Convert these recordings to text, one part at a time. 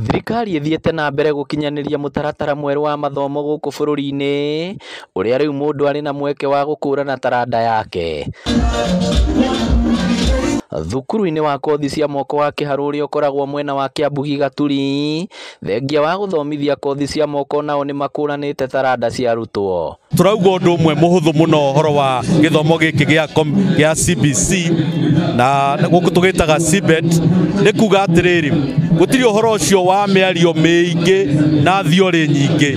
Thirikari ĩthiĩte na mbere gũkinyanĩria mũtaratara mwerũ wa mathomo gũkũ bũrũri-inĩ, ũrĩa rĩu mũndũ arĩ na mweke wa gũkũrana taranda yake. Thukuru-inĩ wa kothi cia moko wa Kĩharũ ũrĩa ũkoragwo mwena wa Kĩambu Gaturi, thengia wa gũthomithia kothi cia moko nao nĩ makũranĩte taranda cia arutwo. Turauga ũndũ ũmwe mũhũthũ mũno ũhoro wa gĩthomo gĩkĩ gĩa CBC na gũkũ tũgĩtaga CBET, nĩ kuga atĩrĩrĩ, gũtirĩ ũhoro ũcio wa mĩario mĩingĩ na theory nyingĩ.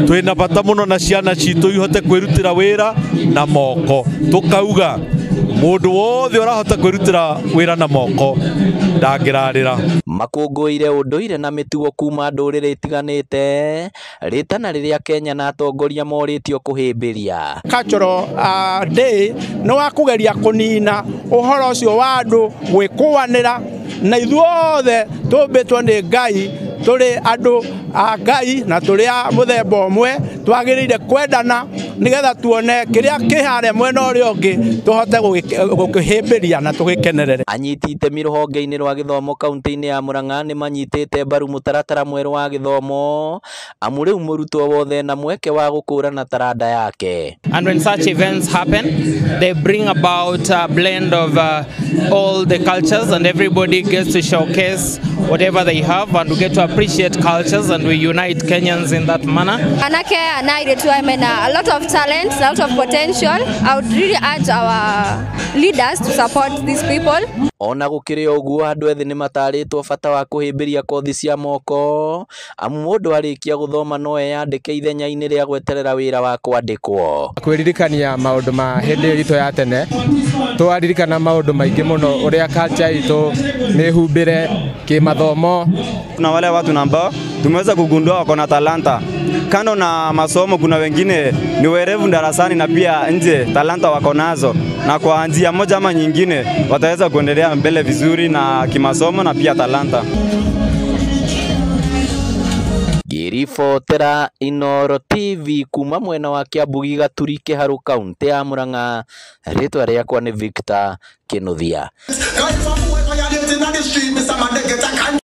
Twĩna bata mũno na ciana citũ ihote kwĩrutĩra wĩra na moko. Tũkauga mũndũ wothe ũrahota kwĩrutĩra wĩra na moko ndangĩrarĩra. Makũngũĩire ũndũire na mĩtugo kuma ndũrĩrĩ itiganĩte, rĩtana rĩrĩa Kenya na atongoria morĩtio kũhĩmbĩria. Cultural day nĩ wa kũgeria kũnina ũhoro ũcio wa andũ gwĩkũanĩra, na ithuothe tũmbĩtwo nĩ Ngai, tũrĩ andũ a Ngai na tũrĩ a mũthemba ũmwe, twagĩrĩire kwendana nĩgetha tuone kĩrĩa kĩ harĩa mwena ũrĩa ũngĩ tũhote gũkĩhĩmbĩria na tũgĩkenerere. Anyiti itemi rũhonge-inĩ rwa gĩthomo kaunti-inĩ ya Murang'a nĩ manyitĩte mbaru mũtaratara mwerũ wa gĩthomo, amu rĩu mũrutwo wothe na mweke wa gũkũrana taranda yake. And when such events happen, they bring about a blend of all the cultures, and everybody gets to showcase whatever they have, and we get to appreciate cultures, and we unite Kenyans in that manner. Anake na airĩtu aya mena a lot of talent, a lot of potential. I would really urge our leaders to support these people. Ona gũkĩrĩ ũguo, andũ ethĩ nĩ matarĩtwo bata wa kũhĩmbĩria kothi cia moko, amu mũndũ arĩkia gũthoma no eyandĩke ithenya-inĩ rĩa gweterera wĩra wa kwandĩkwo. Kwĩririkania maũndũ ma hĩndĩ itũ ya tene, twaririkana maũndũ maingĩ mũno, ũrĩa culture itũ, mĩhumbĩre, kĩmathomo. Kuna wale watu ambao tumeweza kugundua wako na talanta. Kando na masomo, kuna wengine ni werevu darasani na pia nje talanta wako nazo, na kwa njia moja ama nyingine wataweza kuendelea mbele vizuri na kimasomo na pia talanta. Ngĩribotera Inooro TV kuma mwena wa Kĩambu Gaturi Kĩharũ kaunti ya Murang'a, rĩtwa rĩakwa nĩ Victor Kĩnuthia.